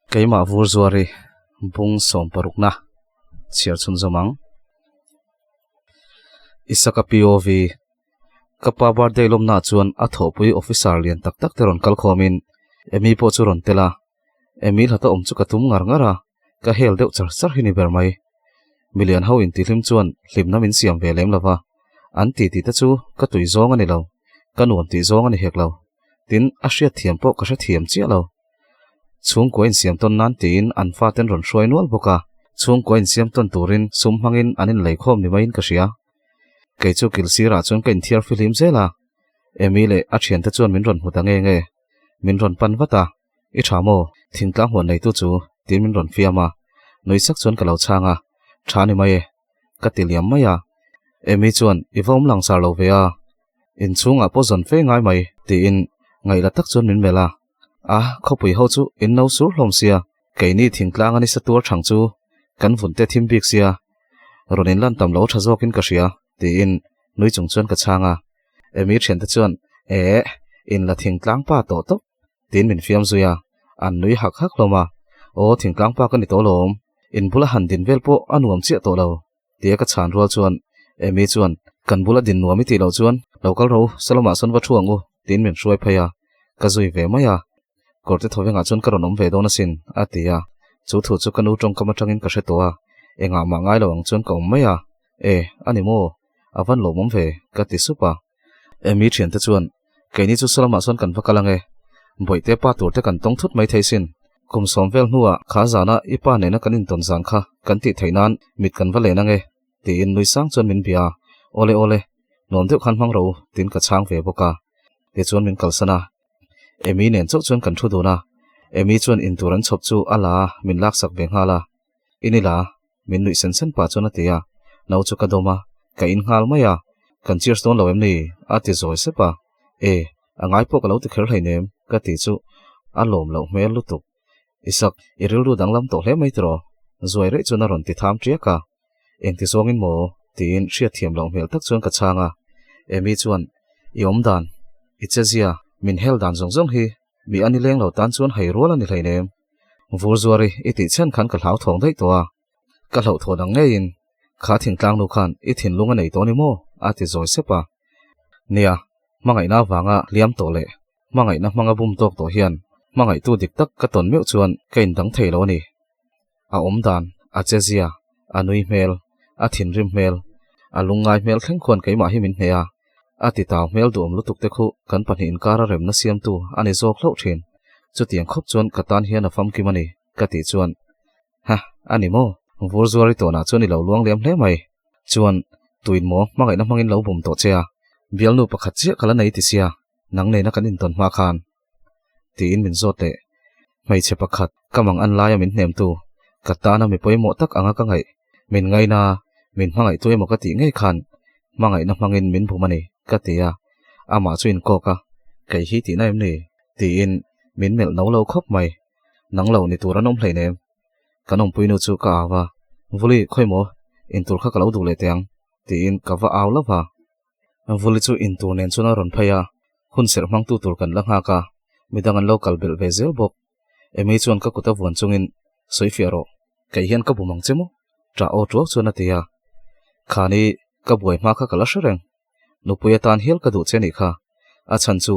Keimah vur zuar hi bung sawm parukna chhiar chhun zawm ang. Isaka POV Ka pa birthday lawmna chuan a thawhpui officer lian tak tak te rawn kal khawmin Amy pawh chu rawn tel a. Amy hlata awm chu ka tum ngar ngar a, ka hel deuh char char hi ni ber mai. Milian ho intihlim chuan hlimna min siam ve lem lo va, an titi te chu ka tui zawng a ni lo, ka nuam tih zawng a ni hek lo. Tin, a hriat thiam pawh ka hre thiam chiah lo. Chhungkua insiam tawn nan tiin an faten rawn hruai nual bawk a, chhungkua insiam tawn turin sum hmangin an inleikhawm ni maiin ka hria. Kei chu kil sirah chuan ka inthiar fihlim zel a, Amy leh a thiante chuan min rawn hmu ta nge nge. Min rawn pan vat a, I tha maw? Thingtlang huan neitu chu tiin min rawn fiam a, nui sak chuan ka lo chhang a, Tha ni mai e, ka ti liam mai a. Amy chuan, I va awm langsar lo ve a, inchhungah pawh zawn fe ngai mai, tiin ngaihla tak chuan min melh a. A, khawpui ho chu in no sur hlawm sia, keini thingtlang a nisa tuar thang chu kan vun te thim bik sia, rawn in lan tam lo tha zawkin ka hria, tiin nui chung chuan ka chhang a. Amy thiante chuan, Eh, in la thingtlang pa tawh tawp, tiin min fiam zui a, an nui hak hak hlawm a. Aw, thingtlang pa ka ni tawh lawm, in bula han din vel pawh a nuam chiah tawh lo, tia ka chhan rual chuan Amy chuan, Kan bula din nuam i tih loh chuan lo kal ro, Salomah sawn va thu ang u, tiin min hruai phei a, ka zui ve mai a. Kawrte thawvengah chuan ka rawn awm ve dawn asin, a ti a. Chu thu chu ka nu tawngkam atangin ka hre tawh a, engah mah ngai lo ang chuan ka awm mai a. E, a ni maw? A van lawmawm ve, ka ti sup a. Amy thiante chuan, Keini chu Salamah chuan kan va kal ang e. Bawihte pa turte kan tawng thut mai thei sin. Kum sawm vel hnuah kha zana i pa nena kan intawn zan kha kan tih theih nan mit kan va len ang e, tiin nui sang chuan min bia a. Awle awle, nuam deuh khan hmang ro, tiin ka chhang ve bawk a. Tichuan min kalsan a. Amy nen chauh chuan kan thu dun a. Amy chuan intur an chhawp chu a la a, min laksak ve nghal a. I ni la, Min nuih sen sen pah chuan a ti a, no chu ka dawm a, ka in nghal mai a, kan cheers dawn lo em ni? a ti zawi sep a, E, a ngai pawh ka lo ti kher hleinem ka ti chu a lawm loh hmel lutuk. Isak, i rilru danglam tawh hle mai tiraw? Zuai reh chuan a rawn ti tham ṭiak a, Engti zawngin maw? tiin hriatthiam loh hmel tak chuan ka chhang a, Amy chuan, I awm dan, i chezia, min hel dan zawng zawng hi mi a ni leng lo tan chuan hei rual a ni hleinem. Vur zuari i tih chhen khan ka hlau thawng daih tawh a, ka hlauh thawn ang ngeiin kha thingtlang nu khan i thinlung a nei tawh ni maw? a ti zawi sep a. Nia, hmangaihna avanga hliam tawh leh hmangaihna hmanga bum tawk tawh hian hmangaihtu dik tak ka tawn meuh chuan ka indang thei lo a ni. A awm dan, a che zia, a nui hmel, a thinrim hmel, a lungngai hmel thleng khuan keimah hi min hneh a, a ti tau hmel duhawm lutuk te khu kan pahnih inkara remna siamtu a ni zawk hlauh thin. Chutiang khawp chuan ka tan hian a famkim a ni, ka tih chuan, Ha, a ni maw? Vur zuari tawnah chuan i lo luang liam hle mai. Chuan, tuin maw hmangaihna hmangin lo bum tawh che a, bialnu pakhat chiah ka la nei ti sia, nang nena kan intawn hma khan. Tiin min zawt leh. Hmeichhe pakhat, ka mang an laia min hnemtu, ka tana mi pawimawh tak anga ka ngaih, min ngaina, min hmangaihtu emaw ka tih ngei khan hmangaihna hmangin min bum a ni, ka ti a. Amah chu inkawk a, Kei hi tihna em ni? tiin min melh no lo khawp mai. Nang lo ni tur an awm hleinem. Kan awmpuinu chu ka au a, Vuli, khawi maw? Intur kha ka lo duh leh teh ang, tiin ka va au lo va. Vuli chu intur nen chuan a rawn phei a, hun serh hmangtu tur kan la nghak a, midang an lo kal belh ve zel bawk. Amy chuan ka kut a vuan chungin, Sawi fiah rawh, kei hian ka bum ang che maw? Ṭah aw ṭuau chuan a ti a. Khani, ka buai hma kha ka la hre reng. Nupui atan hial ka duh che nih kha. A chhan chu,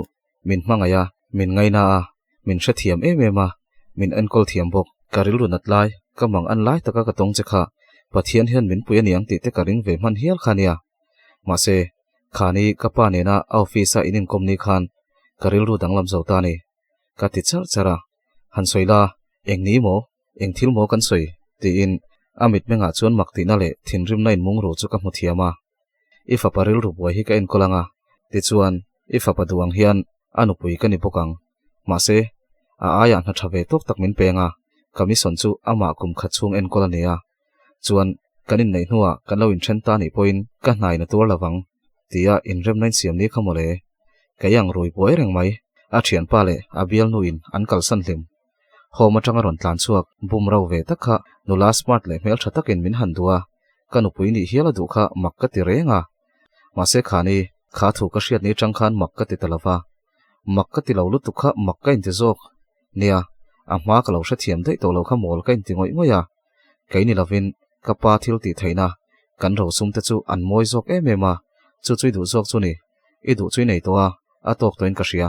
min hmangaih a, min ngaina a, min hrethiam em em a, min enkawl thiam bawk. Ka rilru nat lai, ka mang an lai taka ka tawng che kha, Pathian hian min pui aniang tih te ka ring ve hman hial kha nia. Mahse, khani ka pa nena a office-a in inkawm ni khan ka rilru danglam zo ta a ni. Ka ti charh charh a, Han sawi la, eng ni maw, eng thil maw kan sawi? tiin a mitmengah chuan mak tihna leh thinrimna inmung ru chu ka hmu thiam a. I fapa rilru buai hi ka enkawl ang a, tichuan i fapa duh ang hian a nupui ka ni bawk ang. Mahse, a aiah hna tha ve tawk tak min peng a, commission chu amah kum khat chhung enkawl a ni a. Chuan. Kan inneih hnuah kan lo inthen ta nih pawhin ka hnain a tuar lovang tia inremna insiam ni kha mawle. Kei ang rui buai reng mai, a thianpa leh a bialnuin an kalsan hlim. Home atanga rawn tlan chhuak bum ro ve tak kha nula smart leh hmeltha takin min han duh a, ka nupui nih hial a duh kha mak ka ti reng a. Mahse khani, kha thu ka hriat ni atang khan mak ka ti ta lova. Mak ka ti lo lutuk kha mak ka inti zawk. Nia, a hma ka lo hrethiam daih tawh lo kha mawl ka inti ngawih ngawih a. Kei ni lovin ka pa thil tih theihna kan rosum te chu an mawi zawk em em a, chu chu i duh zawk chu ni, i duh chu i nei tawh a, a tawk tawhin ka hria.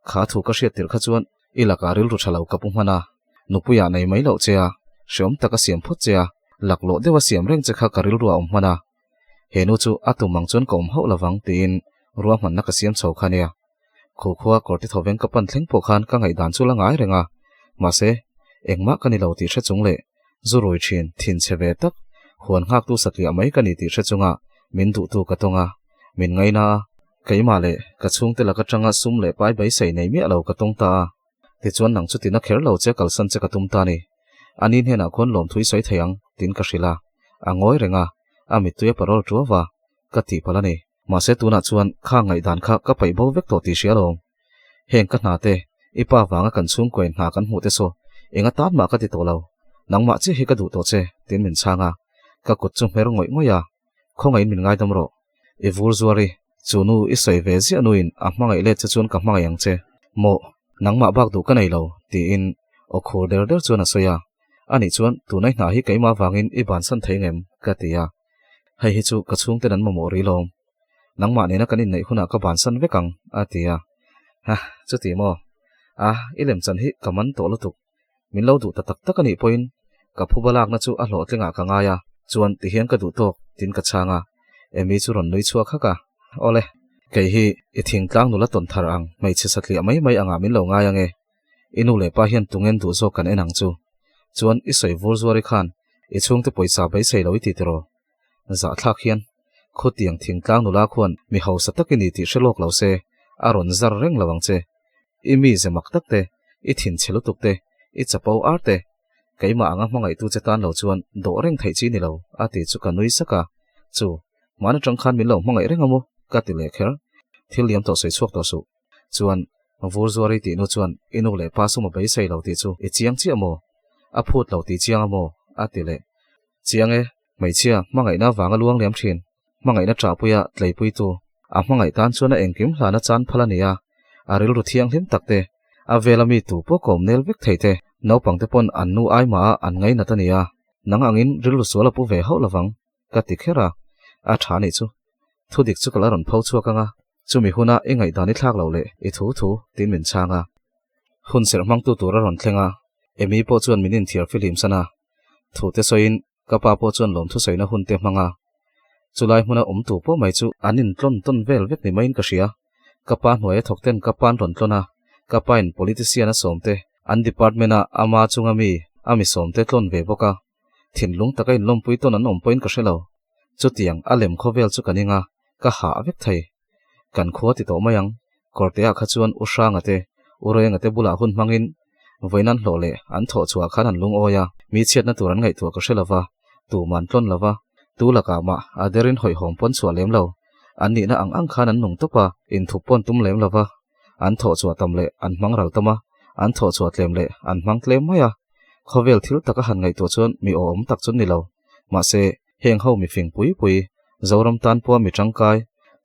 Kha thu ka hriat tirh kha chuan i lakah rilru tha lo ka pu hman a, nupuiah nei mai loh che a, hreawm tak a siam phawt che a, laklawh deuh a siam reng che kha ka rilru a awm hman a. He nu chu a tum ang chuan ka awm hauh lovang tiin ruahmanna ka siam chho kha nia. Khukhua kawr ti thoveng ka pan thleng pawh khan ka ngaihdan chu la ngai reng a, mahse, engmah ka ni lo tih hre chung leh zu rui thin thin chhe ve tak huan nghaktu satliah mai ka ni tih hre chunga min duhtu ka tawng a, min ngaina a, keimah leh ka chhungte lak atanga sum leh pai beisei nei miah lo ka tawng ta a, tichuan nang chu tina kher lo che kalsan che ka tum ta ni. Ani hnenah khuan lawmthu i sawi thei ang tiin ka hrilh a, a ngawi reng a, a mittui a parawl tuau a, ka tihpalh a ni. Mahse tunah chuan kha ngaihdan kha ka paih bo vek tawh tih hria alawm. Heng ka hna te, i pa vanga kan chhungkuain hna kan hmuh te saw eng atan mah ka ti tawh lo, nangmah chiah hi ka duh tawh che, tiin min chhang a. Ka kut chu hmer ngawih ngawih a, Khawngaihin min ngaidam rawh. I vur zuar i, chu nu i sawi ve ziah nuin a hmangaih let che chuan ka hmangaih ang che. Mawh, nangmah bak duh ka nei lo, tiin aw khur der der chuan a sawi a. Anih chuan tunai hna hi keimah vangin i bansan thei ngem? ka ti a. Hei hi chu ka chhungten an mamawh rih lawm. Nangmah nena kan inneih hunah ka bansan vek ang, a ti a. Hah, chuti maw? A, i lemchan hi ka man tawh lutuk. Min lo duh ta tak tak a nih pawhin ka phuba lakna chu a hlawhtlingah ka ngai a, chuan tihian ka duh tawk, tiin ka chhang a. Amy chu rawn nui chhuak hak a. Awle, kei hi i thingtlang nula tawn thar ang, hmeichhe satliah mai mai angah min lo ngai ang e. I nu leh pa hian tungen duh zawk kan en ang chu. Chuan i sawi vur zuari khan i chhungte pawisa beisei lo i ti tiraw? Zahthlak hian khawtiang thingtlang nula khuan mi hausa tak i ni tih hre lawk lo se a rawn zar reng lo ang che. I mi ze mak tak te, i thinchhe lutuk te, i chapo ar te, keimah anga hmangaihtu che tan lo chuan dawh reng theih chi ni lo a ti chu ka nui sak a. Chu, hmaan atang khan min lo hmangaih reng a maw? ka ti leh kher. Thil liam tawh sawi chhuak tawh suh. Chuan, vur zuari tih nu chuan i nu leh pa sum a beisei lo tih chu i chiang chiah maw? A phut lo tih chiang a maw? a ti leh. Chiang e, hmeichhia, hmangaihna vanga luang liam thin, hmangaihna ṭahpuia tleipuitu, a hmangaih tan chuan a engkim hlana chan phal a ni a, a rilru thianghlim tak te, a vela mi tu pawh kawm nel vek thei te, naupangte pawn an nu ai mah a an ngainat a ni a, nang angin rilru sual a pu ve hauh lovang, ka ti kher a, a ṭha nih chu. Thudik chu ka la rawn pho chhuak ang a, chumi huna i ngaihdan i thlak loh leh i thu thu tiin min chhang a. Hun serh hmangtu tur a rawn thleng a, Amy pawh chuan min inthiar fihlim san a. Thu te sawiin ka pa pawh chuan lawmthu sawina hun te hmang a. Chulai hmuna awm tu pawh mai chu an intlawn tawn vel vek ni maiin ka hria. Ka pa hnuaia thawk ten ka pa'n rawn tlawn a, ka pain politician a sawm te, an department a ama chunga mi a mi sawm te tlawn ve bawk a. Thinlung taka inlawmpui tawn an awm pawhin ka hre lo. Chutiang a lem khawvel chu ka ning a, ka hah vek thei. Kan khua ti tawh mai ang, Kawrteah kha chuan U Hranga te, U Renga te bulah hun hmangin vawiin an hlawh leh an thawh chhuah khan an lungawi a, mi chhiatna tur an ngaihtuah ka hre lo va, tum an tlawn lo va, tu lakah mah a derin hawihhawm pawn chhuah lem lo. An nihna ang ang khan an nung tawp a, inthup pawn tum lem lo va, an thawh chhuah tam leh an hmang ral tam a, an thawh chhuah tlem leh an hmang tlem mai a. Khawvel thil taka han ngaihtuah chuan mi awhawm tak chu ni lo. Mahse, heng ho mi fing pui pui, Zoram tan pawha mi tangkai,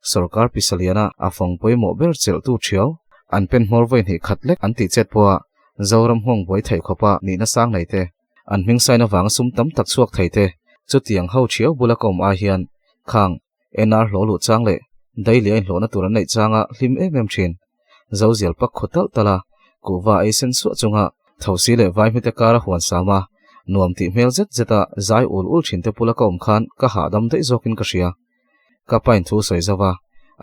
sorkar pisaliana a fawng pawimawh ber chelhtu thiau, an pen hmawr vawi hnih khat lek an tih chet pawha Zoram nghawng buai theih khawpa nihna sang nei te, an hming sign avanga sum tam tak chhuak thei te, chutiang ho thiau bula ka awm ai hian khang NR hlawh luh chang leh daily a inhlawhna tur an neih changa hlim em em thin. Zozial pak khaw talh talh a, kuhva ei sen suah chunga thosi leh vaihmite kara huan sam a, nuam tih hmel zet zet a zai ul ul thin te pula ka awm khan ka hahdam daih zawkin ka hria. Ka pain thu sawi zauh a,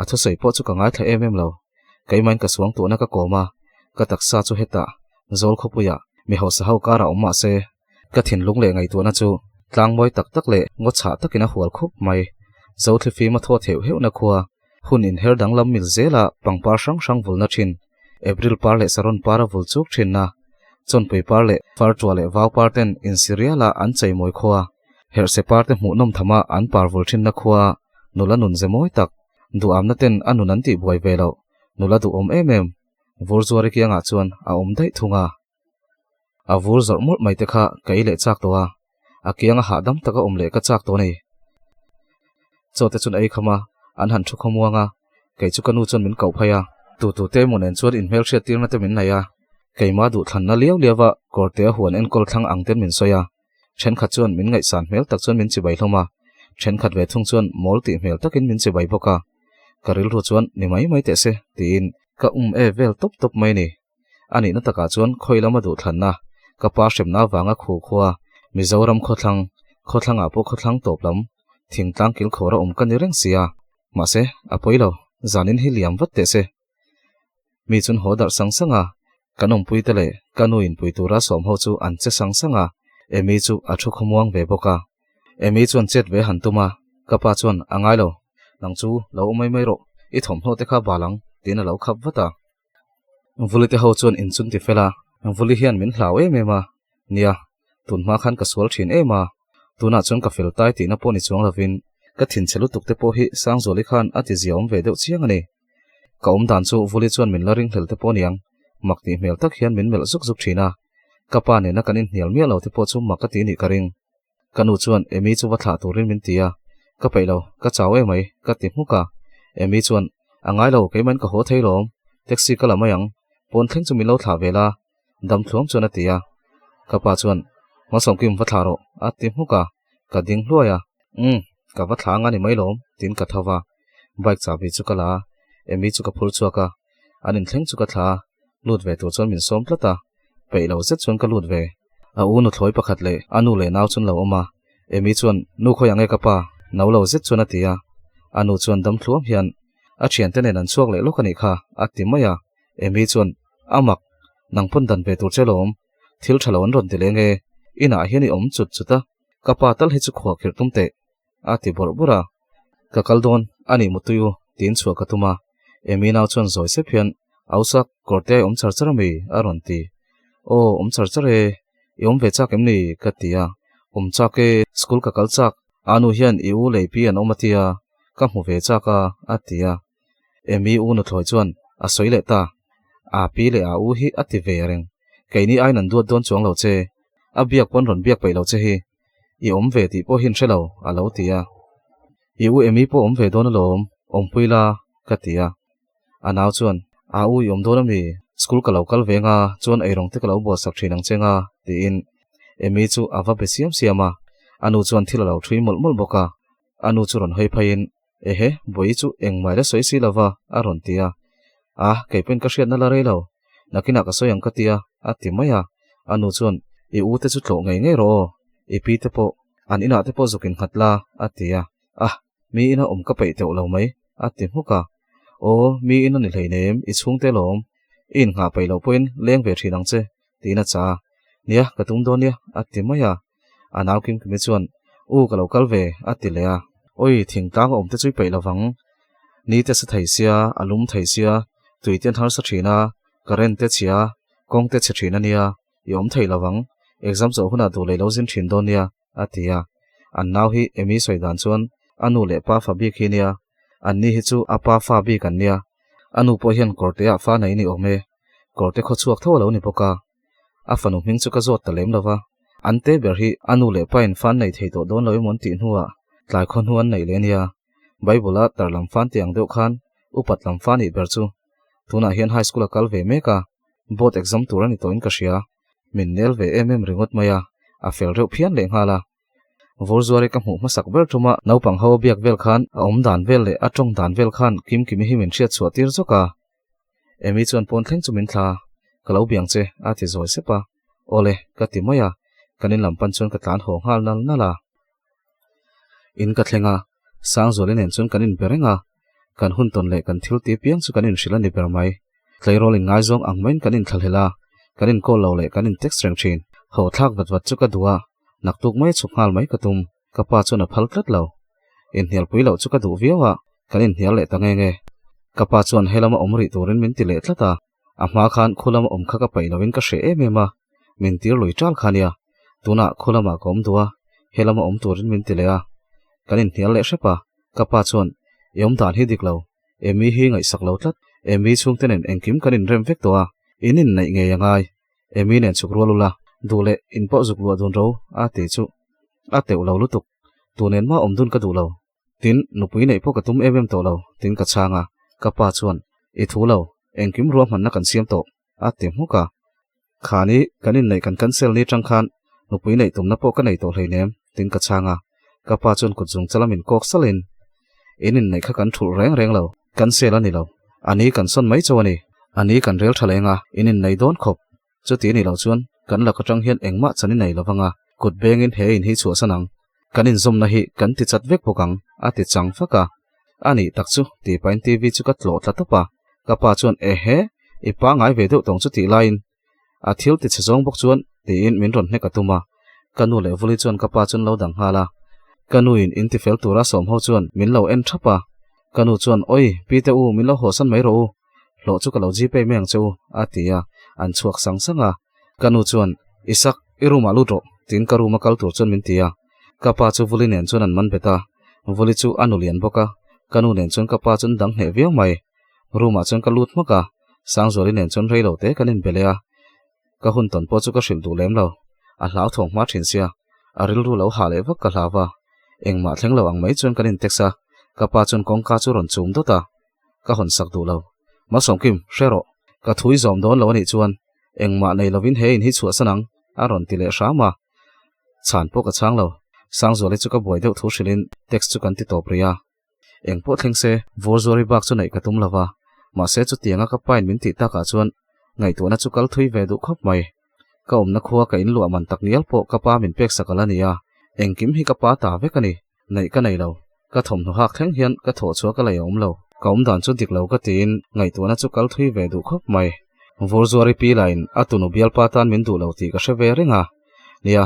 a thusawi pawh chu ka ngaithla em em lo. Keimain ka suang tuhna ka kawm a, ka taksa chu hetah, Zawl khawpuiah, mi hausa ho karah awm mah se, Ka thinlung leh ngaihtuahna chu tlang mawi tak tak leh ngaw chhah takin a hual khup mai. Zothlifim a thaw theuh heuhna khua, hun inher danglam mil zela pangpar hrang hrang vulna thin, April par leh Saron par a vul chuk thinna, Chawnpui par leh Farṭuah leh Vau par ten insiriala an cheimawi khua. Herhse par te hmuh nawm tham a an par vul thinna khua nula nun ze mawi tak, duhamna ten a nun an tih buai ve loh, nula duhawm em em, vur zuari kiangah chuan a awm daih thung a. A vur zawrh mawlh mai te kha ka ei leh chak tawh a, a kianga hahdam taka awm leh ka chak tawh a ni. Chaw te chuan ei kham a, an han thu khawmuang a, kei chu ka nu chuan min koh phei a, tu tu te emaw nen chuan inhmelhriat tirna te min nei a, keimah duhthlanna liau liau a kawrte a huan enkawl thlang ang ten min sawi a, thenkhat chuan min ngaihsan hmel tak chuan min chibai hlawm a, thenkhat ve thung chuan mawl tih hmel takin min chibai bawk a, ka rilru chuan ni mai mai teh se tiin ka um e vel tawp tawp mai ni. A nihna takah chuan khawi lama duhthlanna, ka pa hremna avanga khu khua, Mizoram khawthlang, khawthlangah pawh khawthlang tawp lam, thingtlang kilkhawr a awm ka ni reng si a. Mahse, a pawi lo, zanin hi liam vat teh se. Mi chun haw darh sang sang a, kan awmpuite leh ka nu inpui tura sawm ho chu an che sang sang a, Amy chu a thu khawmuang ve bawk a. Amy chuan chet ve han tum a, ka pa chuan a ngai lo, nang chu lo awm mai mai rawh, i thawmhnaw te kha bal ang, tiin a lo khap vat a. Vuli te ho chuan inchun ti fel a, Vuli hian min hlau em em a, nia, tun hma khan ka sual thin em a, tunah chuan ka fel tai tihna pawh ni chuang lovin ka thinchhe lutuk te pawh hi Sangzuali khan a ti zia awm ve deuh chiang a ni. Ka awm dan chu Vuli chuan min la ringhlel te pawh niang, mak tih hmel tak hian min melh zuk zuk thin a, ka pa nena kan inhnial miah lo te pawh chu mak a ti nih ka ring. Ka nu chuan Amy chu va thlah turin min ti a, ka peih lo, ka chau em mai, ka ti hmuk a. Amy chuan, A ngai lo, keimahin ka haw thei lawm, taxi ka la mai ang, pawn thleng chu min lo thlah ve la, dam thluam chuan a ti a. Ka pa chuan, Hmasawmkim va thlah rawh, a ti hmuk a, ka ding hluai a. Umm, ka va thlah anga ni mai lawm, tiin ka tho va. Bike chahbi chu ka la a, Amy chu ka phur chhuak a, an inthleng chu ka thlah a, lut ve tur chuan min sawm tlat a, peih lo zet chuan ka lut ve. A u nuthlawi pakhat leh a nu leh nau chuan lo awm a, Amy chuan, Nu khawi ang e ka pa? No lo zet chuan a ti a. A nu chuan dam thluam hian, A thiante nen an chhuak leh lawk a nih kha, a ti mai a. Amy chuan, A mak, nang pawn dan ve tur che lawm, thil tha lo an rawn ti leng e, inah hian i awm chut chut a, ka pa tal hi chu khuah khirh tum teh, a ti bawrh bawrh a. Ka kal dawn, a nih mutui u, tiin chhuah ka tum a. Amy nau chuan zawi sep hian, Ausak, kawrte a i awm char char ami? a rawn ti. Aw, awm char char e, i awm ve chak em ni? ka ti a. Awm chak e, school ka kal chak, a nu hian i u lei pi an awm a tia, ka hmu ve chak a, a ti a. Amy u nuthlawi chuan a sawi leh ta, A pi leh a u hi a ti ve reng, keini aiin an duat dawn chuang lo che, a biak pawn rawn biak peih lo che hi. I awm ve tih pawh hi an hre lo, a lo ti a. I u Amy pawh awm ve dawn alawm, awmpui la, ka ti a. A nau chuan, A u i awm dawn ami? School ka lo kal ve nga, chuan eirawng te ka lo buatsak thin ang che nga, tiin Amy chu a va be siam siam a. A nu chuan thil a lo thui mawlh mawlh bawk a. A nu chu rawn hawi pheiin, Ehe, Bawihi chu engmah la sawi si lova, a rawn ti a. A, kei pawhin ka hriatna la rei lo. Nakinah ka sawi ang ka ti a, a ti mai a. A nu chuan, I u te chu tlawh ngei ngei rawh aw, i pi te pawh, an inah te pawh zuk innghat la, a ti a. A, mi ina awm ka peih teuh lo mai, a ti hmuk a. Aw, mi ina ni hleinem, i chhungte lawm. I innghah peih loh pawhin leng ve thin ang che, tiin a cha a. Nia, ka tum dawn nia, a ti mai a. A nau Kimkimi chuan, U, ka lo kal ve, a ti leh a. Awi, thingtlang a awm te chu i peih lovang. Ni te sa thei sia, a lum thei sia, tui te an harsa thin a, current te chhia, kawng te chhe thin a nia, i awm thei lovang. Exam chawh hunah duh leh lo zin thin dawn nia, a ti a. An nau hi Amy sawi dan chuan a nu leh pa fa bik hi nia, an ni hi chu a pa fa bik an nia. A nu pawh hian kawrte ah fa nei ni awm e, kawrte khaw chhuak tho a lo ni bawk a. A fanu hming chu ka zawt ta lem lo va, an te ber hi a nu leh pa in fan nei thei tawh dawn lo emaw an tih hnuah tlai khaw hnu an neih leh nia. Bible a tar lam fan tih ang deuh khan upat lam fa nih ber chu tunah hian high school a kal ve mek a, board exam tur a ni tawhin ka hria. Min nel ve em em ringawt mai a, a fel reuh phian leh nghal a. Vurzuari ka hmuh hmasak ber tuma naupang ho a biak vel khan a awm dan vel leh a tawng dan vel khan Kimkimi hi min hriat chhuah tir zawk a. Amy chuan pawn thleng chu min thla, ka lo biang che, a ti zawi sep a. Awle, ka ti mai a, kan in lam pan chuan ka tlan haw nghal nal nal a. In ka thleng a, Sangzuali nen chuan kan inbe reng a, kan hun tawn leh kan thil ti piang chu kan inhrilh a ni ber mai. Tleirawl inngaizawng ang maiin kan inthlahlel a, kan inkawl lo leh kan intext reng thin. Haw thlak vat vat chu ka duh a, naktuk mai a chhuk nghal mai ka tum. Ka pa chuan a phal tlat lo. Inhnialpui loh chu ka duh viau a, kan inhnial leh ta nge nge. Ka pa chuan helama awm rih turin min ti leh tlat a, a hma khan khu lama awm kha ka paih loin ka hreh em em a, min tir lui ṭal kha nia. Tunah khu lamah ka awm duh a, Helama awm turin min ti leh a, kan inhnial leh hrep a, ka pa chuan, I awm dan hi dik lo, Amy hi ngaihsak lo tlat, Amy chhungte nen engkim kan inrem vek tawh a, in inneih ngei a ngai, Amy nen chhuk rual ula, duh leh in pawh zuk luah dun ro a ti chu a teuh lo lutuk, tu nen mah awm dun ka duh lo. Tin, nupui neih pawh ka tum em em tawh lo, tin ka chhang a, ka pa chuan, I thu lo, engkim ruahmanna kan siam tawh, a ti hmuk a. Khani, kan inneih kan cancel ni tang khan nupui neih tumna pawh ka nei tawh hleinem, tin ka chhang a, ka pa chuan kut zung chala min kawk salhin, In inneih kha kan thulh reng reng lo, cancel a ni lo, a ni kan sawn mai chauh a ni, a ni kan rel tha leng a, in innei dawn khawp. Chuti a nih loh chuan kan lak atang hian engmah chan i nei lo vang a, kut bengin he in hi chhuahsan ang, kan inzawmna hi kan ti chat vek bawk ang, a ti chang fak a. A nih tak chu, tih pahin TV chu ka tlawh tla tawp a, ka pa chuan Ehe, i pangngai ve deuh tawng chu tih laiin a thil ti chhe zawng bawk chuan tiin min rawn hnek a tum a, ka nu leh Vuli chuan ka pa chuan lo dang nghal a, ka nuin in tifel tura sawm ho chuan min lo en thap a, ka nu chuan Oi, pi te u, min lo hawhsan mai rawh u, hlawh chu ka lo gpay mai ang che u, a ti a, an chhuak sang sang a. Ka nu chuan, Isak, i room ah lut rawh, tiin ka room a kal tur chuan min ti a. Ka pa chu Vuli nen chuan an man bet a, Vuli chu a nu lian bawk a, ka nu nen chuan ka pa chu an dang hneh viau mai. Room ah chuan ka lut hmak a, Sangzuali nen chuan rei lo te kan inbe leh a. Ka hun tawn pawh chu ka hrilh duh lem lo, a hlauthawng hma thin sia, a rilru lo hah leh vak ka hlau va. Engmah thleng lo ang mai chuan kan intext a, ka pa chuan kawngka chu rawn chum dawt a. Ka hawn sak duh lo. Malsawmkim, hre rawh. Ka thui zawm dawn lo a nih chuan engmah nei lovin he in hi chhuahsan ang, a rawn ti leh hram a. Chhan pawh ka chhang lo. Sangzuali chu ka buai deuh thu hrilhin text chu kan ti tawp rih a. Eng pawh thleng se, Vawrzuari bak chu neih ka tum lo va. Mahse chutianga ka pain min tih takah chuan ngaihtuahna chu kal thui ve duh khawp mai. Ka awmna khua ka inluah man tak ngial pawh ka pa min pek sak ala ni a, engkim hi ka pa ta vek a ni. Neih ka nei lo. Ka thawmhnaw hak thleng hian ka thawh chhuah ka lei a awm lo. Ka awm dan chu dik lo ka tiin ngaihtuahna chu kal thui ve duh khawp mai. Vawrzuari pi lain a tunu bialpa tan min duh lo tih ka hre ve reng a. Nia,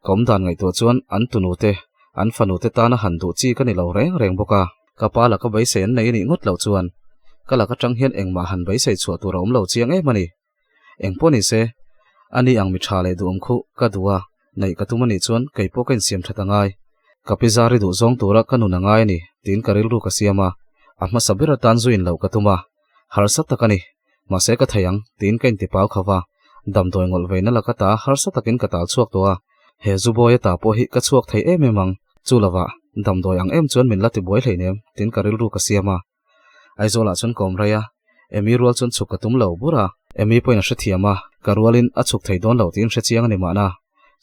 ka awm dan ngaihtuah chuan an tunu te, an fanu te tana han duh chi ka ni lo reng reng bawk a. Ka pa laka beisei an nei a nih ngawt loh chuan ka lak atang hian engmah han beisei chhuah tur a awm lo chiang em a ni. Eng pawh ni se, a ni ang mi tha leh duhawm khuh ka duh a, neih ka tum a nih chuan kei pawh ka insiam that a ngai. Ka pi zari duh zawng tura ka nun a ngai a ni tiin ka rilru ka siam a, a hmasa ber atan zu in loh ka tum a, harsa tak a ni, mahse ka thei ang tiin ka intipau kho va, damdawi ngawlh veina laka ta harsa takin ka tal chhuak tawh a, he zubawi ata pawh hi ka chhuak thei em em ang, chu lovah damdawi ang em chuan min la tibuai hleinem tiin ka rilru ka siam a. Aizawlah chuan ka awm rei a, Amy rual chuan chhuk ka tum lo bur a, Amy pawhin a hrethiam a, ka rualin a chhuk thei dawn lo tiin hrechiang a ni mahna.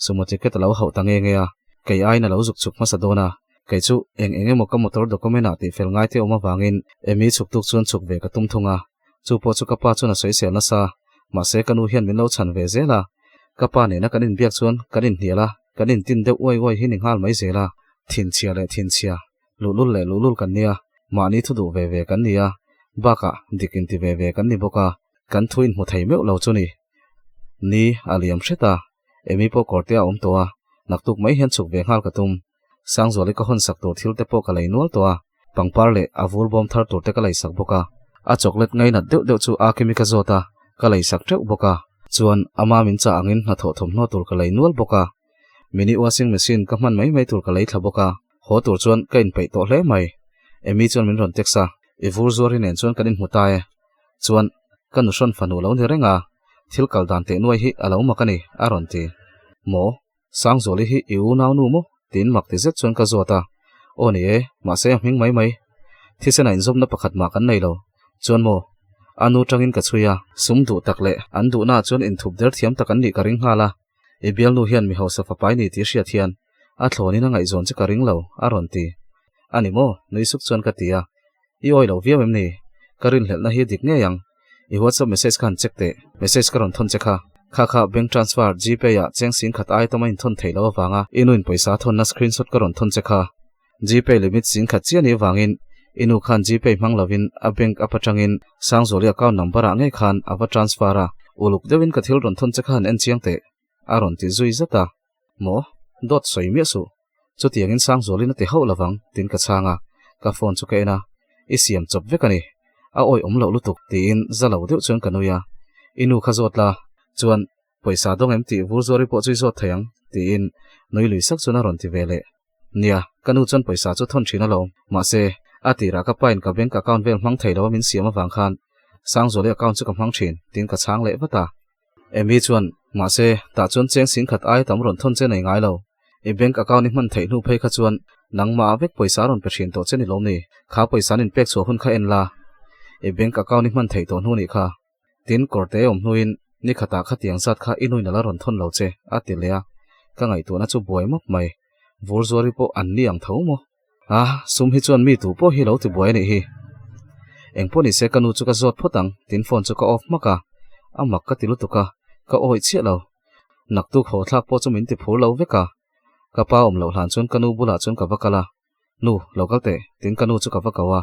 Sumo ticket a lo hauh ta nge nge a, kei aiin a lo zuk chhuk hmasa dawn a, kei chu eng eng emaw ka motor document ah tihfel ngai te awm avangin Amy chhuk tuk chuan chhuk ve ka tum thung a, chu pawh chu ka pa chuan a sawisel nasa, mahse ka nu hian min lo chhan ve zel a, ka pa nena kan inbiak chuan kan inhnial a, kan intin deuh uai uai hi ni nghal mai zel a, thinchhia leh thinchhia. Luhlul leh luhlul kan nia, mahni thu duh ve ve kan ni a, bakah dik inti ve ve kan ni bawk a, kan thu inhmu thei meuh lo chu ni. Ni, a liam hret a, Amy pawh kawrte a awm tawh a, naktuk mai hian chhuk ve nghal ka tum. Sangzuali ka hawn sak tur thil te pawh ka lei nual tawh a, pangpar leh a vur bawm thar tur te ka lei sak bawk a, a chocolate ngainat deuh deuh chu a Kimi ka zawt a, ka lei sak teuh bawk a, chuan ama min chah angin hnathawh thawmhnaw tur ka lei nual bawk a, mini washing machine ka hman mai mai tur ka lei thla bawk a. Haw tur chuan ka inpeih tawh hle mai. Amy chuan min rawn text a, I vur zuari nen chuan kan inhmu ta e. Chuan, ka nuhrawn fanu lo ni reng a, thil kal dan teh nuai hi a lo mak a ni, a rawn ti. Maw? Sangzuali hi i unau nu maw? tiin mak ti zet chuan ka zawt a. Aw ni e, mahse a hming mai mai. Thisen a inzawmna pakhat mah kan nei lo. Chuan maw? A nu tangin ka chhui a, sum duh tak leh an duhnaah chuan inthup der thiam tak an nih ka ring nghal a. I bialnu hian mi hausa fapai ni tih hriat hian a thlawnin a ngaihzawn che ka ring lo, a rawn ti. A ni maw? Nui suk chuan ka ti a. I awi lo viau em ni? Ka rinhlelhna hi dik ngei ang. I WhatsApp message kha han check teh. Message ka rawn thawn che kha. Kha kha bank transfer, Gpay ah cheng sing khat ai tawma inthawn theih loh avanga i nuin pawisa a thawnna screenshot ka rawn thawn che kha. Gpay limit sing khat chiah nih avangin i nu khan Gpay hmang lovin a bank app atangin Sangzuali account number ah ngei khan a va transfer a. Uluk deuhin ka thil rawn thawn che kha han en chiang teh. A rawn ti zui zat a. Maw? Dawt sawi miah suh. Chutiangin Sangzualin a ti hauh lovang, tiin ka chhang a. Ka phone chu ka en a, I siam chawp vek a ni. A awi awm loh lutuk, tiin za lo deuh chuan ka nui a. I nu kha zawt la, chuan pawisa dawng em tih vur zuari pawh chu i zawt thei ang, Tiin nui lui sak chuan a rawn ti ve leh. Nia, ka nu chuan pawisa chu thawn thin alawm. Mahse, a tirah ka pain ka bank account vel hmang thei lo a min siam avang khan Sangzuali account chu ka hmang thin, tiin ka chhang leh vat a. Amy chuan, Mahse, tah chuan cheng singkhat aia tam rawn thawn che nei ngai lo. I bank account i hman theih hnu phei kha chuan nangmah vek pawisa a rawn pe thin tawh che ni lawm ni? Kha pawisa an inpek chhuah hun kha en la. I bank account i hman theih tawh hnu nih kha. Tin, kawrte awm hnuin ni khatah khatiang zat kha i nuin a la rawn thawn lo che, a ti leh a. Ka ngaihtuahna chu buai mawp mai. Vur zuari pawh an ni ang tho maw? A, sum hi chuan mi tu pawh hi lo ti buai a nih hi. Engpawh ni se ka nu chu ka zawt phawt ang, tin phone chu ka off hmak a. A mak ka ti lutuk a, ka awih chiah lo. Naktuk haw thlak pawh chu min ti phur lo vek a. Ka pa awm loh hlan chuan ka nu bulah chuan ka va kal a. Nu, lo kal teh, tin ka nu chu ka va ko a.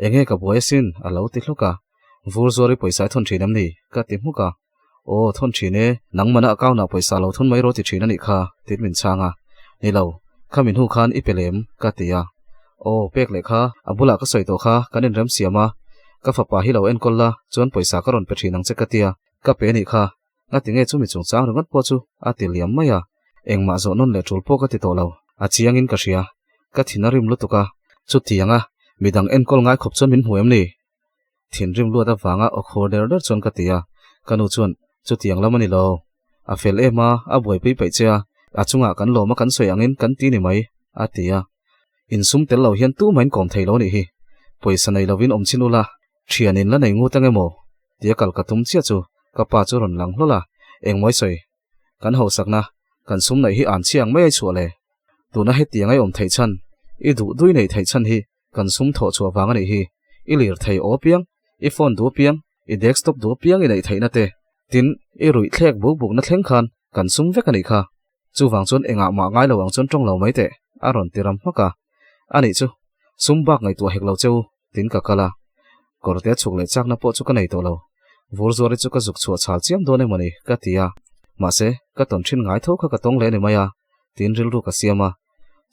Enge ka buai asin, a lo ti hluk a. Vur zuar i pawisa i thawn thin em ni? ka ti hmuk a. Aw, thawn thin e, nangmana account ah pawisa lo thawn mai rawh ti thin a nih kha, tiin min chhang a. Ni lo, kha min hnu khan i pe lem, ka ti a. Aw, pek leh kha, a bulah ka sawi tawh kha, kan inrem siam a. Ka fapa hi lo enkawl la, chuan pawisa ka rawn pe thin ang che ka ti a, ka pe a nih kha. Ngati nge chumi chungchang ringawt pawh chu a ti liam mai a, engmah zawh nawn leh tul pawh ka ti tawh lo, a chiangin ka hria, ka thin a rim lutuk a, chutiang a midang enkawl ngai khawp chuan min hmu em ni? Thinrim luat avanga aw khur der der chuan ka ti a, ka nu chuan chutiang lam a ni lo, a fel em a, a buaipui peih che a, a chungah kan lawm a kan sawi angin kan ti ni mai, a ti a. Insum tel lo hian tumah in kawm thei lo nih hi, pawisa nei lovin awm chin ula, Thian in la nei ngut ang emaw? Tia kal ka tum chiah chu ka pa chu rawn lang hlawl a, engmawi sawi? Kan hausakna, kan sum neih hi an chhi ang mai ai chhuah le. Tuna hetiang ai awm theih chhan, i duh dui neih theih chhan hi kan sum thawh chhuah vang a nih hi. I lir thei aw piang, i phone duh piang, i desktop duh piang i neih theihna te, tin i ruih thlek buk bukna thleng khan kan sum vek a nih kha. Chuvang chuan engah mah ngai lo ang chuan tawng lo mai teh, a rawn ti ram hmak a. Anih chu, sum bak ngaihtuah hek lo che u, Tin ka kal a, kawrte chhuk leh chakna pawh chu ka nei tawh lo. Vur zuari chu ka zuk chhuah chhal chiam dawn emaw ni ka ti a, mahse ka tawn thin ngai tho kha ka tawng leh a ni mai a, tin rilru ka siam a.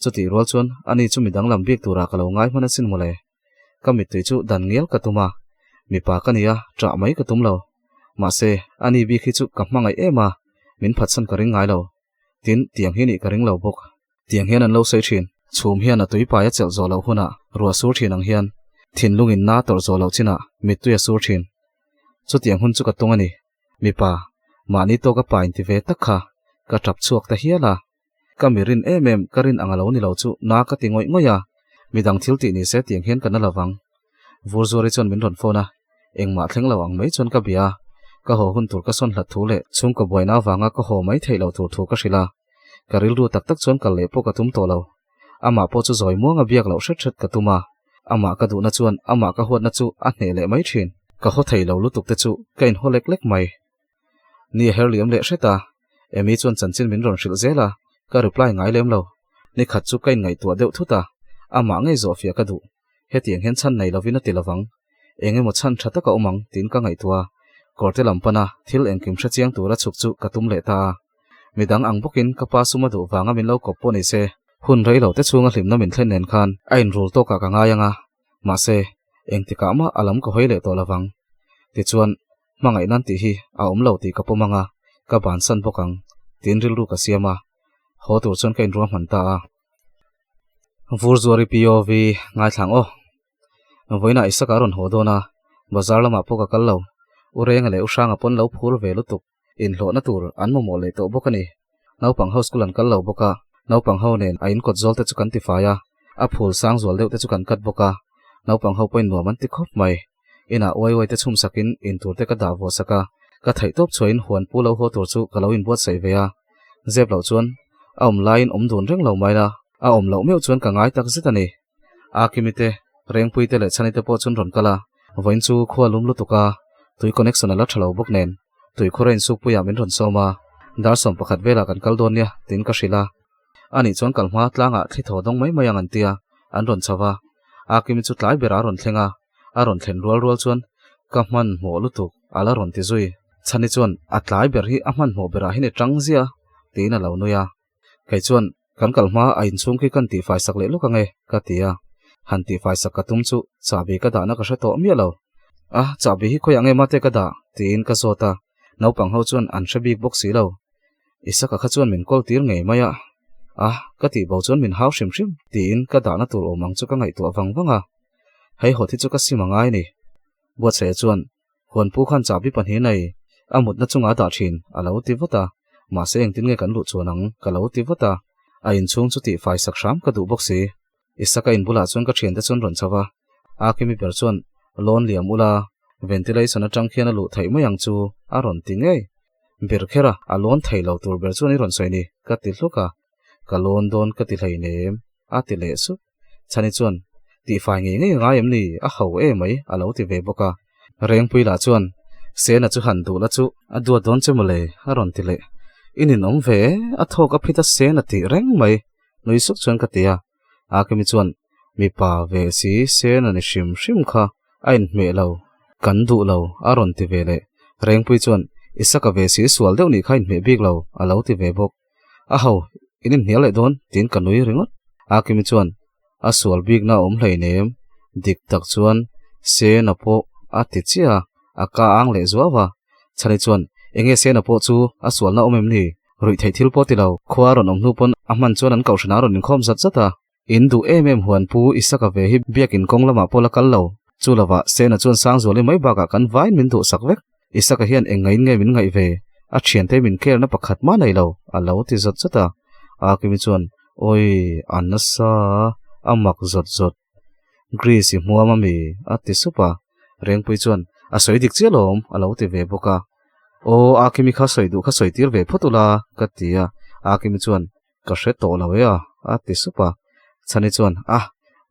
Chutih rual chuan ani chu midang lam bik turah ka lo ngai hman asin mawle. Ka mittui chu dan ngial ka tum a, mipa ka ni a, ṭah mai ka tum lo. Mahse ani bik hi chu ka hmangaih em a, min phatsan ka ring ngai lo. Tin, tiang hi nih ka ring lo bawk. Tiang hian an lo sawi thin. Chhum hian a tuipai a chelh zawh loh hunah ruah sur thin ang hian thinlungin na tawrh zawh loh chinah mittui a sur thin. Chutiang hun chu ka tung a ni. Mipa, mahni tawka pa inti ve tak kha ka tap chhuak ta hial a. Ka mi rin em em ka rin ang a lo ni lo chu na ka ti ngawih ngawih a. Midang thil tih nise tiang hian ka na lovang. Vurzuari chuan min rawn phone a, engmah thleng lo ang mai chuan ka bia a. Ka haw hun tur ka sawn hlat thu leh chhungkaw buaina avanga ka haw mai theih loh tur thu ka hrilh a. Ka rilru tak tak chuan kal leh pawh ka tum tawh lo. Amah pawh chu zawi muanga biak loh hret hret ka tum a. Amah ka duhna chuan amah ka huatna chu a hneh leh mai thin. Ka haw thei lo lutuk te chu ka inhaw lek lek mai. Ni a her liam leh hret a, Amy chuan chanchin min rawn hrilh zel a, ka reply ngai lem lo. Ni khat chu ka inngaihtuah deuh thut a, amah ngei zawhfiah ka duh. Hetiang hian chhan nei lovin a ti lovang. Eng emaw chhan tha taka awm ang tiin ka ngaihtuah a, kawrte lam pana thil engkim hre chiang tura chhuk chu ka tum leh ta a. Midang ang bawkin ka pa sum a duh vanga min lo kawp pawh ni se, hun rei lo te chhunga hlimna min thlen nen khan a inrul tawkah ka ngai ang a, mahse, engtikah mah a lam ka hawi leh tawh lovang. Tichuan, hmangaih nan tih hi a awm lo tih ka pawm ang a, ka bansan bawk ang, tiin rilru ka siam a, haw tur chuan ka inruahman ta a. Vurzuari POV ngaithlang aw. Vawiinah Isaka a rawn haw dawn a, bazar lamah pawh ka kal lo. U Renga leh U Hranga pawn lo phur ve lutuk. Inhlawhna tur an mamawh leh tawh bawk a ni. Naupang ho school an kal lo bawk a, naupang ho nen a inkawt zawl te chu kan tifai a, a phul sang zual deuh te chu kan cut bawk a, naupang ho pawhin nuam an ti khawp mai. Inah uai uai te chhum sakin intur te ka dah vuah sak a, ka theih tawp chhuahin huan pu lo haw tur chu ka lo inbuatsaih ve a. Zep loh chuan a awm laiin awm dun reng lo mai la, a awm loh meuh chuan ka ngai tak zet a ni. Akimi te, Rengpui te leh Chhani te pawh chuan rawn kal a, vawiin chu khua lum lutuk a, tui connection a la tha lo bawk nen, tui khura insukpuiah min rawn sawm a, dar 11 velah kan kal dawn nia tiin ka hrilh a. Anih chuan kal hma tlangah thli thaw dawng mai mai ang an tia, an rawn chho va. Akimi chu tlai berah a rawn thleng a, a rawn thlen rual rual chuan ka hmanhmawh lutuk a la rawn ti zui. Chhani chuan a tlai ber hi a hmanhmawh berah hian i tang ziah tiin a lo nui a. Kei chuan kan kal hma a inchhung khi kan tihfai sak leh lawk ange ka ti a, han tihfai sak ka tum chu chahbi ka dahna ka hre tawh miah lo. A, chahbi hi khawiah nge mate ka dah? tiin ka zawt a, naupang ho chuan an hre bik bawk si lo. Isaka kha chuan min kawl tir ngei mai a, a ka tih bo chuan min hau hrim hrim tiin ka dahna tur awm ang chu ka ngaihtuah vang vang a. Hei hawt hi chu ka sim a ngai ni. Buatsaia chuan Huanpu khan chahbi pahnih nei a mutna chungah a dah thin a lo ti vat a, mahse engtin nge kan luh chuan ang ka lo ti vat a, a inchhung chu tihfai sak hram ka duh bawk si. Isaka in bulah chuan ka thiante chuan rawn chho va, Akimi ber chuan lawn liam ula ventilation atang khian a luh theih mai ang chu a rawn ti ngei. Ber kher a, a lawn thei lo tur ber chuan i rawn sawi ni ka ti hluk a, ka lawn dawn ka ti hleinem a ti leh sup. Chhani chuan, Tihfai ngei ngei ngai em ni? A ho e mai, a lo ti ve bawk a. Rengpui lah chuan, Sena chu han duh la chu a duat dawn che mawle, a rawn ti leh. I ninawm ve e, a thawk a phit a Sena tih reng mai, nui suk chuan ka ti a. Akimi chuan, Mipa ve si Sena ni hrim hrim kha a inhmeh lo, kan duh lo, a rawn ti ve leh. Rengpui chuan, Isaka ve si sual deuh nih kha inhmeh bik lo, a lo ti ve bawk. A ho, in inhnial leh dawn tiin ka nui ringawt. Akimi chuan a sual bikna a awm hleinem, dik tak chuan Sena pawh a ti chiah a, a ka ang leh zuau a. Chhani chuan, Enge Sena pawh chu a sualna awm em ni? Ruih theih thil pawh ti lo, khua a rawn awm hnu pawn a hman chuan an kohhran a rawn inkhawm zat zat a. In duh em em huan Pu Isaka ve hi biakin kawng lamah pawh la kal lo. Chu lovah Sena chuan Sangzuali mai bakah kan vain min duhsak vek. Isaka hian eng ngaiin nge min ngaih ve? A thiante min kerna pakhat mah nei lo, a lo ti zawt zawt a. Akimi chuan, Awi, a nasa a, a mak zawt zawt. Greece i hmuam a mi? a ti sup a. Rengpui chuan, A sawi dik chiah lawm, a lo ti ve bawk a. Aw, Akimi kha sawi duh kha sawi tir ve phawt ula, ka ti a. Akimi chuan, Ka hre tawh lo e a, a ti sup a. Chhani chuan, A,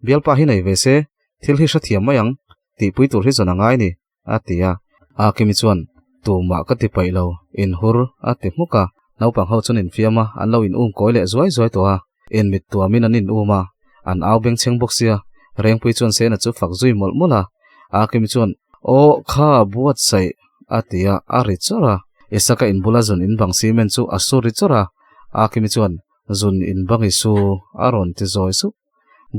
bialpa hi nei ve se, thil hi hrethiam mai ang, tihpui tur hi zawn a ngai ni, a ti a. Akimi chuan, Tumah ka ti paih lo, inhur, a ti hmuk a. Naupang ho chuan infiam a, an lo in um kawi leh zuai zuai tawh a. In mit tuamin an in um a, an au bengchheng bawk sia. Rengpui chuan Sena chu fak zui mawlh mawlh a. Akimi chuan, Aw, kha buatsaih, a ti a, a ri chawrh a. Isaka in bula zun in bang cement chu a su ri chawrh a. Akimi chuan, Zun in bang i su, a rawn ti zawi sup.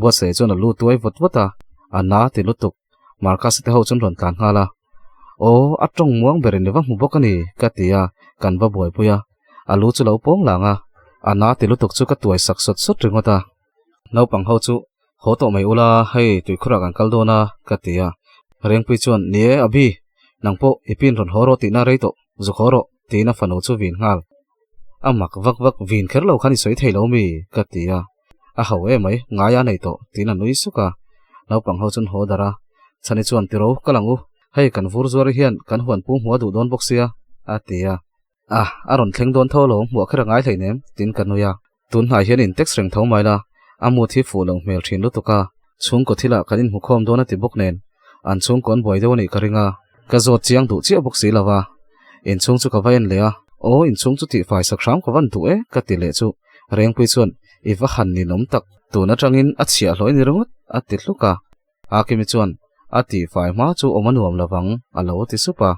Buatsaih chuan a lu tuai vawt vawt a, a na ti lutuk. Marcus-a te ho chuan rawn tlan nghal a. Aw, a tawng muang berin i va hmu bawk a ni, ka ti a, kan va buaipui a. A lu chu lo pawng lang a, a na ti lutuk chu ka tuai sak sawt sawt ringawt a. Naupang ho chu, Haw tawh mai ula, hei tuikhurah kan kal dawn a, ka ti a. Rengpui chuan, Ni e, Abi, nang pawh i pin rawn haw rawh tihna rei tawh, zuk haw rawh, tiin a fanu chu vin nghal. A mak vak vak vin kher lo khan i sawi thei lo mi? ka ti a. A ho em mai, ngai a nei tawh, tiin a nui suk a. Naupang ho chuan haw darh a. Chhani chuan, Tiro, kal ang u. Hei kan vur zuar hian kan huan pu hmuh a duh dawn bawk sia, a ti a. A, a rawn thleng dawn tho lo, hmuah kher a ngai hleinem, tiin ka nui a. Tun hnai hian in text reng tho mai la, a mood hi fuh loh hmel thin lutuk a, chhungkaw thilah kan inhmukhawm dawn a ti bawk nen, an chhungkaw an buai deuh a nih ka ring a, ka zawt chiang duh chiah bawk si lo va. Inchhung chu ka va en leh a, aw inchhung chu tihfai sak hram ka van duh e ka ti leh chu Rengpui chuan i va han ninawm tak, tun atangin a chhiahhlawh i ni ringawt a ti hluk a. Akimi chuan a tihfai hma chu awm a nuam lo vang a lo ti sup a.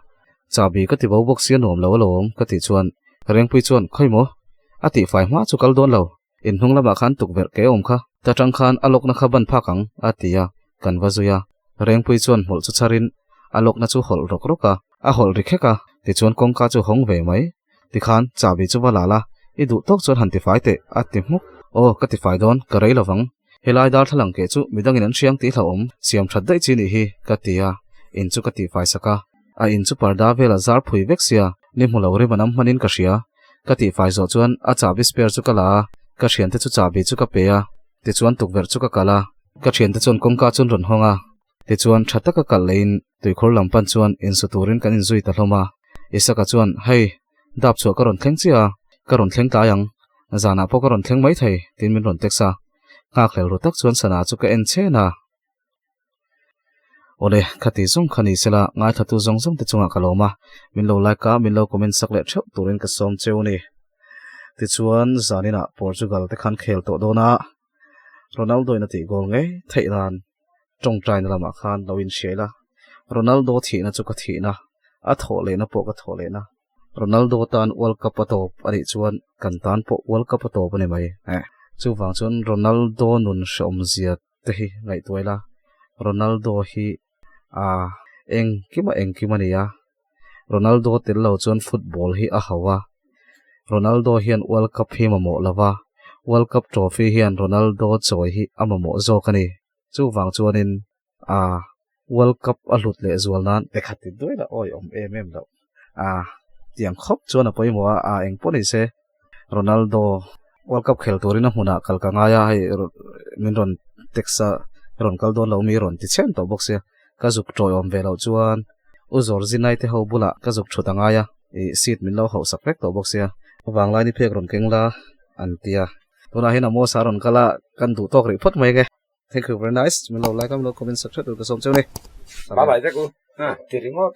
Chahbi ka ti bo bawk si a nuam lo alawm ka tih chuan Rengpui chuan khawi maw? A tihfai hma chu kal dawn lo, in hnung lamah khan tukverh ke awm kha ta tang khan a lawkna kha ban phak ang a ti a, kan va zui a. Rengpui chuan hmawlh chu chharin a lawkna chu hawlh rawk rawk a, a hawlh ri khek a, tichuan kawngka chu hawng ve mai. Tikhan chahbi chu va la la, i duh tawk chuan han tifai teh a ti hmuk. Aw ka tifai dawn, ka rei lovang. Helai darthlalang keh chu midangin an hriang tih hlauhawm, siam that daih chi nih hi, ka ti a, in chu ka tihfai sak a. A in chu parda velah zar phui vek sia, ni hmu lo rim a nam hmanin ka hria. Ka tihfai zawh chuan a chahbi spare chu ka la a, ka thiante chu chahbi chu ka pe a, tichuan tukverh chu ka kalh a, ka thiante chuan kawngka chu an rawn hawng a, tichuan tha taka kalh leiin tuikhur lam pan chuan insu turin kan inzui ta hlawm a. Isaka chuan, Hei, dap chhuah ka rawn thleng chiah a, ka rawn thleng tlai ang, zanah pawh ka rawn thleng mai thei, tiin min rawn text a. Nghakhlel ru tak chuan sana chu ka en chhen a. Awle, khati zawng kha ni sela, ngaithlatu zawng zawng te chungah ka lawm a, min lo like a, min lo comment sak leh theuh turin ka sawm cheu ni. Tichuan, zaninah Portugal te khan khel tawh dawn a, Ronaldo in a tih goal ngei theih nan tawngtaina lamah khan lo inhriai la, Ronaldo thihna chu ka thihna, a thawh lehna pawh ka thawh lehna. Ronaldo tan World Cup a tawp a nih chuan kan tan pawh World Cup a tawp a ni mai. Chuvang chuan Ronaldo nun hrehawmzia te hi ngaihtuah ila, Ronaldo hi a engkim a engkim a ni a, Ronaldo tel lo chuan football hi a hauh a. Ronaldo hian World Cup hi mamawh lova, World Cup trophy hian Ronaldo chawi hi a mamawh zawk a ni. Chuvang chuanin a World Cup a hlut leh zual nan te khat ti duai la awi awm em em loh. A tiang khawp chuan a pawimawh a, a eng pawh ni se Ronaldo World Cup khel turin a hmunah kal ka ngai a, hei min rawn text a rawn kal dawn lo mi rawn ti chhen tawh bawk sia. Ka zuk tawiawm ve loh chuan U Zawrzinai te ho bulah ka zuk thut a ngai a, ih seat min lo hauh sak vek tawh bawk sia. Vanglai ni phek rawn keng la an ti a. Tunah hian Amos-a rawn kal a, kan duh tawk rih phawt mai nge. Thank you very nice. Min lo like a, min lo comment sak ṭhat tur ka sawm cheu ni. Bye bye vek u. Ti ringawt.